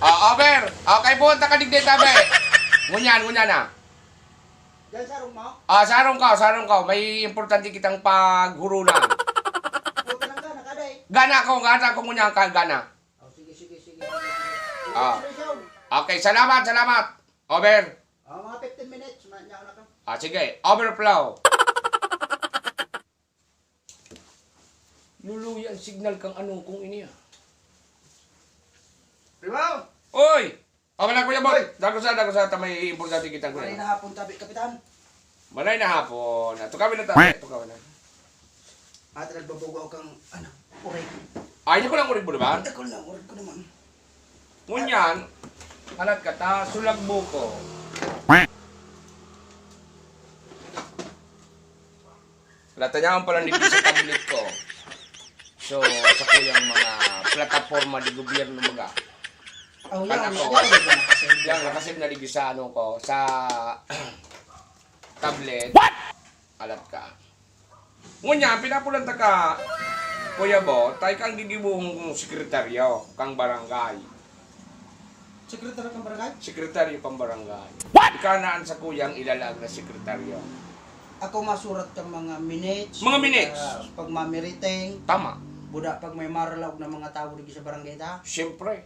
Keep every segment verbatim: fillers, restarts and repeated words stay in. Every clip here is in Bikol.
Ah, over. Ah, kaipuhan ta ka digdi, tabi. Ngunyan, ngunyan na. Diyan sa room mo? Ah, sa harong ka, sa harong ka. May importante kitang paghurulan. Puta lang ka, nakaday. Gana ako, gana ako ngunyan ka, gana. Oh, sige, sige, sige. Ah. Congratulations. Okay, salamat, salamat. Over. Oh, mga fifteen minutes, ma-, niya ako na ka. Ah, sige. Overflow. Luluya ang signal kang ano kung ini, ah. Primo! Oy! Ako na, Kuya Boy. Oy! Dago sa, dago sa, ta may importante kitang Maray kuya. Na hapon, tabi, Kapitan. Maray na hapon. Ato kami na tabi. Ato kami na. Ate, nagbabago ako kang, ano, uray. Ay, di ko lang urig mo naman. Ako lang, urig ko naman. Ngunyan, alat ka ta, sulagbo ko. Lata niya ang palandig sa tablet ko. So, sa kuyang mga plataporma di gobyerno baga. Oh, Kan yan, ako. Yan, yan, yan, nakasave. Yan, nakasave na digdi sa ano ko, sa tablet. What? Alat ka. Ngunyan, pinapulan ta ka, Kuya Bo, tayo kang gigibuhong kong sekretaryo, kang barangay. Sekretaryo kang barangay? Sekretaryo kang barangay. What? Ika na ang sa kuyang ilalaag na sekretaryo. Ako masurat ka mga minutes, Mga minutes. ah, pag mamiriting, Tama. buda pag may maralaog na mga tao digdi sa barangay ta. Siyempre.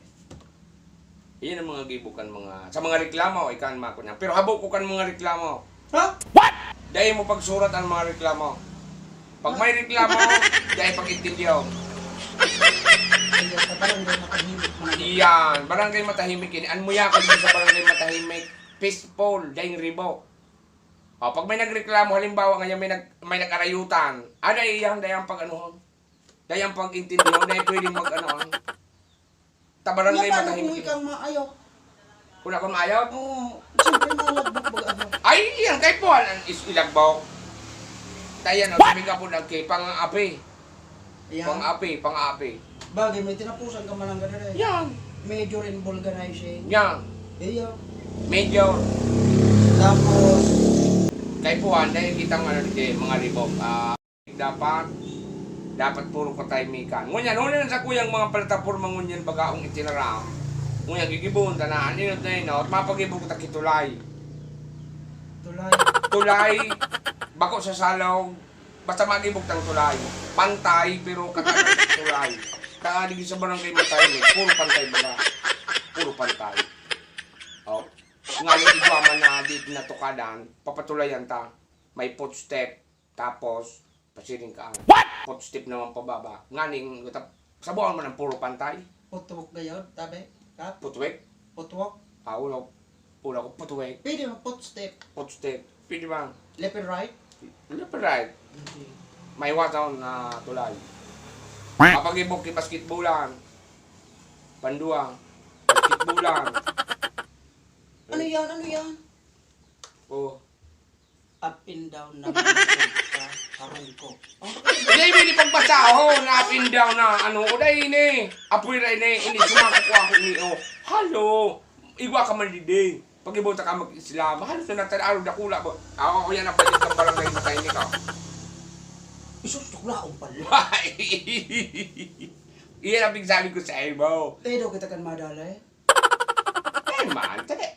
Iyan ang mga gibo kan mga, sa mga reklamo, ika ang mako niya. Pero habo ko kan mga reklamo. Ha? What? Dai mo pagsurat ang mga reklamo. Pag may reklamo, dai pag-intindihon. Ayun, sa barangay matahimik man. Iyan, barangay matahimik ini. An muya ko dito sa barangay matahimik, peaceful, daing ribo. O, pag may nagreklamo, halimbawa ngayon may nag-, may nag-arayutan, ah, dai iyan, dai ang pag-anuhon. Dai ang pag-intindihon, dai pwedeng mag-ano, ah. Ta barangay Yan, paano matahimik kung eh. Ikaw maayaw? Kung ako maayaw? Oo, siyempre, malagmok baga ako. Ay, yan, kay Paul, ang is-, ilagbok. Tayan, o, sabi nga po, nagki-, pang-api. Ayan. Pang-api, pang-api. Bagay, may tinapusan ka man ang ganun eh. Yan. Major in vulganizing. Yan. Iyo. Major. Tapos, Kay Puan, dahil kitang ano, di, mga libog, ah, dapat, dapat puro katahimikan. Ngunyan, huli na sa kuyang mga plataporma ngunyan, baga akong itinaram. Ngunyan, gigibuhon ta na, an inot na inot, mapag-ibog ta kitulay. Tulay. Tulay, bako sa salog, basta mag-ibog tang tulay. Pantay, pero katagad tulay. Kaya di sa barangay matahimik, puro pantay baga. Puro pantay. Oh. Ngayon, igwa man na di natukadan, papatulayan ta. May footstep, tapos pasiring ka. What? Footstep naman pababa. Nganing, tap-, sa buwan man ang puro pantay. Putuwok gayod, tabi, Kap? Putuwek? Putuwok. Ah, ulo. Ulo ko, putuwek. Pwede mo, footstep. Footstep. Pwede ba? Left and right? Left and right. Okay. May one sound na tulay. Papag-ibog ki basketballan. Pandua. Basketballan. Ano yan? Ano yan? Oh. Up and down na mga sa harong ko. Oh, Hindi, hindi pagbasahon na up and down na ano, o dai ini. Apoy ra ini, ini sumakot ko ako ini, oh. Halo, igwa ka man didi. Pag-ibota ka mag-Islam, halos na natin araw dakula ba? Ako, ako yan ang pwede kang barangay na kayo nikaw. Isus, tuklaon pala. Iyan ang pigsabi ko sa imo. Tayo daw kita kan madala eh. Ay man, taga,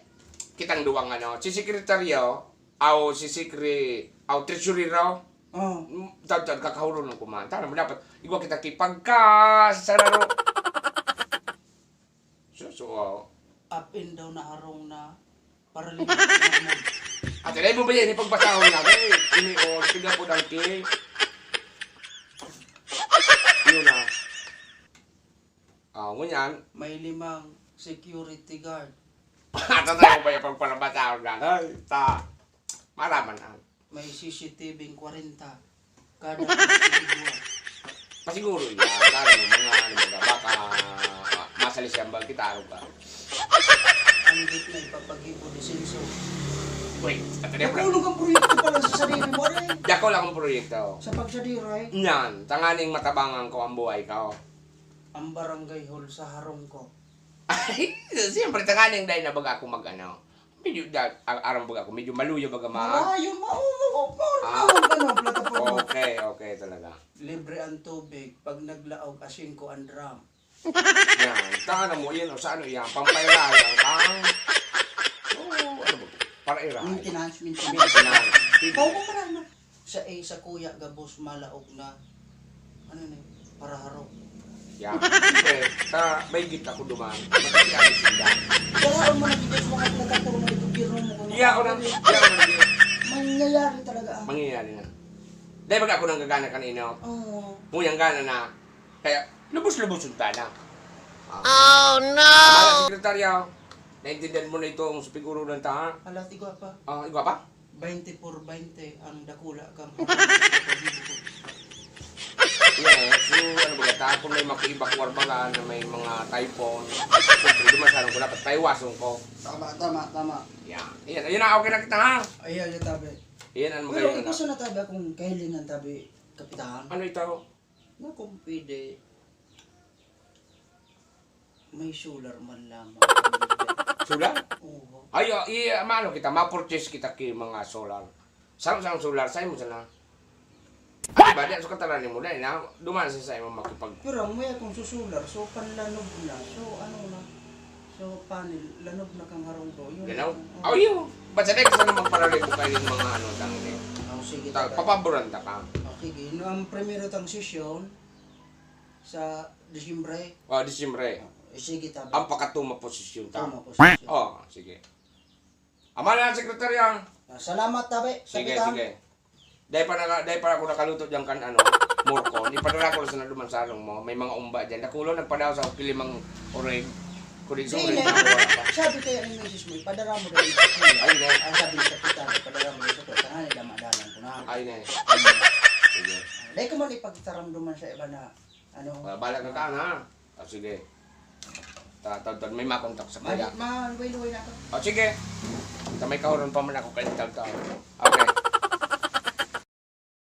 kitang duwang ano, si sekretaryo, aw si sekre-, aw treasurero. Oh. Mm, tad-, tad-, kakahulon lang ko man. Tara mo dapat, igwa kita ki pagka, sararo. So, so, oh. Up and down na harong na, paraligo na mo. Ate, dahil mo ba yan, ipagbasahon na, eh, ini, oh, tiga po dangki. Yun na. Ah, ngunyan. May limang security guard. Ato tayo ba yung pagpalabas sa ako na? Ay, ta. Maraman ang. May C C T V kwarenta. Kada pagsiguro. Pasiguro yan. Dahil yung mga, ano, mga baka, ah, masali siya, bang kita, ano ka? Ang gitna, ipapagibo, disenso. Wait, ato na yung Nakulong ang proyekto pala sa sarili mo, eh. Dako lang ang proyekto. Sa pagsadira, eh. Yan, tanganing matabangan ko ang buhay ko. Ang barangay hall sa harong ko. Ay, siyempre, tanganing dahil na baga ako mag-ano. Medyo, da, ar-, aram baga ako, medyo maluya baga ma- Marayo, ma-, ma-, ma-, Ah. ma-, ano, plataporma. Okay, okay talaga. Libre ang tubig. Pag naglaog, asin ko ang drum. Yan. Taan mo yan, o sa ano yan, pampairal ang tang. Oo, ano ba? Para iral. Maintenance, maintenance. Maintenance. Pao mo para na. Sa, eh, sa kuya, gabos, malaog na. Ano na yun? Para harok. Yan. Siyempre, ta, may git ako duman. Matitiyan sila. Kaya mo na dito sa mga plataporma ng gobyerno mo. Kung Iya ako lang. Iya ako lang. Mangyayari talaga ah. Mangyayari na. Dahil baga ako nang gagana kanino. Oo. Kung yung gana na, kaya lubos-lubos yung tana. Ah. Oh no! Mga sekretarya, naintindihan mo na itong sa piguro ng taha? Ala, tigwa pa. Ah, igwa pa? Twenty-four twenty ang dakula kang Yeah, so ano ba ta? Kung may makiibakwar baga na may mga typhoon, siyempre, di masyadong ko dapat paiwason ko. Tama, tama, tama. Yan. Ayan, ayun na, okay na kita ha. Ayan, yung tabi. Ayan, ano Pero magayon ikaw na. Sana tabi akong kahilingan tabi, Kapitan. Ano ito? Na kung pwede, may solar man lamang. Solar? Oo. Ay, oh, i, maano kita, ma-purchase kita ki mga solar. Saan, saan solar? Saan mo sana? Ay, ba, di, so katalan mo, dahil na, duman sa sa imo makipag... Pero ang maya kung susular, so panlanob na, so ano na, so panel, lanob na kang harong do. Yun. Ganaw? Oo. Oh, yun. Ba't sa next na magparalito kayo yung mga ano, tang ini? Oh, sige, Ta- tabi. Papaboran ta ka. Oh, sige, no, ang primero tang sesyon sa Disyembre. Oh, Disyembre. Eh, sige, tabi. Ang pakatuma posisyon ta. Tuma posisyon. Oh, sige. Ama na, sekretarya. Ah, salamat, tabi. Sige, Kapitan. Sige. Dahil pa, naka, dahil pa ako nakaluto dyan kan ano, morcon. Ipadala ko lang sa naduman sa arong mo. May mga umba dyan. Dakulo, nagpadaw sa kilimang orig. Kurig sa Sige, orig. sabi kaya ng misis mo, ipadara mo daw yung misis mo. Ay, ne. Ang sabi ni Kapitan, ipadara mo daw sa kwarta nga, dama-dalan ko na. Ay, ne. Sige. Dahil ko man ipagtaramduman sa iba na, ano, Ah, bala ka ka, ha? Ah, sige. Ta, ta, ta, may makontak sa mali, kaya. maluway-luway na to. Ah, sige. Ta, may kahuron pa man ako kayo, ta, ta. Okay.